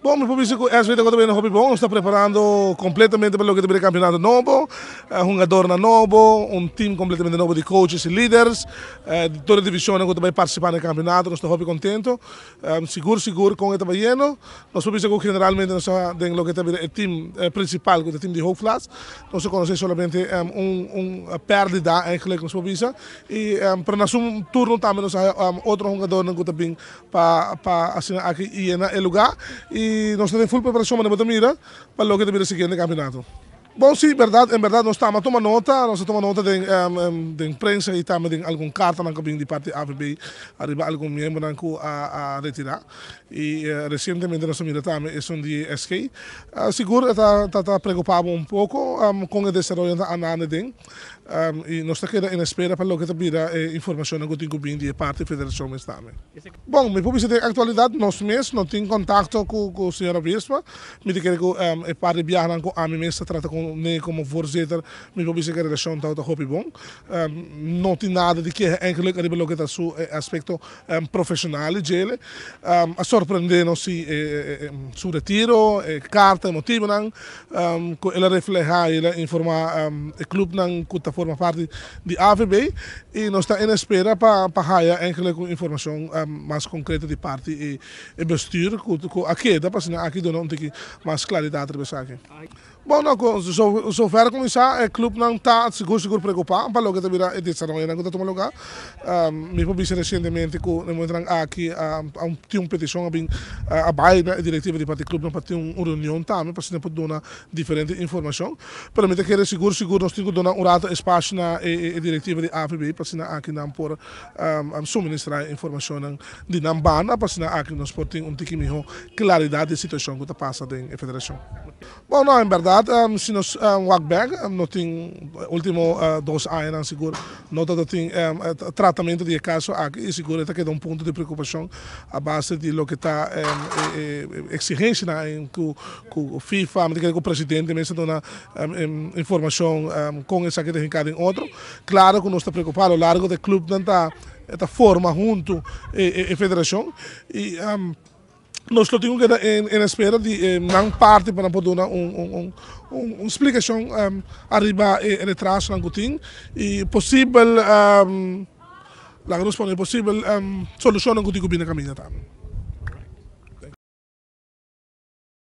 Bon, mi por bisa ku SV ta kota bini hopi bon. Nos ta preparando kompletamente pa loke ta bira e kampionato nobo. Hungadornan nobo, un team kompletamente nobo di coaches i liders. Di tur e divisionnan ku ta bai partisipá na e kampionato nos ta hopi kontento. Sigur sigur kon e ta bayendo. Nos por bisa ku generalmente nos ta den loke ta bira e team prinsipal ku ta e team di hoofdklas. Nos ta konosé solamente un un pèrdida eigenlijk nos por bisa. I pero na su turno tambe nos a haya otro hungadornan ku ta bin pa pa asina aki yena e lugá i nos ta den ful preparashon manera bo ta mira pa loke ta bira e siguiente kampionato. Bon si bèrdat en bèrdat nos tamba tuma nota, nos a tuma nota den den prensa i tambe den algun kartanan ku a bin di parti AVB ariba algun miembronan ku a a retirá i resientemente nos a mira tambe esun di SK. Sigur e ta ta ta preokupá bo un poko kon e desaroyonan ta andando den. I nos ta keda en espera pa loke ta bira e informashonnan ku tin ku bin di e parti federashon mes tambe. Bon, mi por bisa den aktualidat nos mes no tin kontakto ku ku señora Wiersma. Mi ta kere ku e par di biahanan ku ami mes ta trata ku ne komo voorzitter, mi por bisa ku e relashon tabata hopi bon. No tin nada di keha eigenlijk ariba loke ta su aspekto profeshonal di djele. A sorprende nos si su retiro, e karta, e motibonan. Ku el a reflehá i el a informá e klupnan ku ta forma parti di AVB i nos ta en espera pa pa haya enkele ku informashon mas konkreto di parti e bestuur ku a keda pa asina aki duna un tiki mas klaridat riba esaki. Bon no ku sover ku mi sa e klupnan ta sigur sigur preokupá pa loke ta bira e desaroyonan ku ta tuma lugá. Mi por bisa resientemente ku na e momentonan aki tin un petishon a bin a bai na e direktiva di parti klupnan pa tin un reunion tambe pa asina por duna diferente informashon. Pero mi ta kere sigur sigur nos tin ku duna un rato espasio na e direktiva di AVB pa asina aki nan por suministra e informashonnan di nan banda pa asina aki nos por tin un tiki miho klaridat di e situashon ku ta pasa den e federashon. Bon no, en berdad si nos wak bek no tin ultimo dos añanan sigur no ta tin tratamento di e caso aki y sigur e ta keda un punto di preocupacion a base di loke ta e exigencianan cu FIFA, mi ta kere cu presidente mes ta duna informacion con esaki ta hinca den otro. Claro cu nos ta preocupa a lo largo di e clubnan ta forma hunto e federacion y. Nos lo tin ku keda en espera di e nan parti pa nan por duna un splikashon ariba e retrasonan ku tin i posibel, laga nos pone, posibel solushonnan ku tin ku bini na kaminda tambe.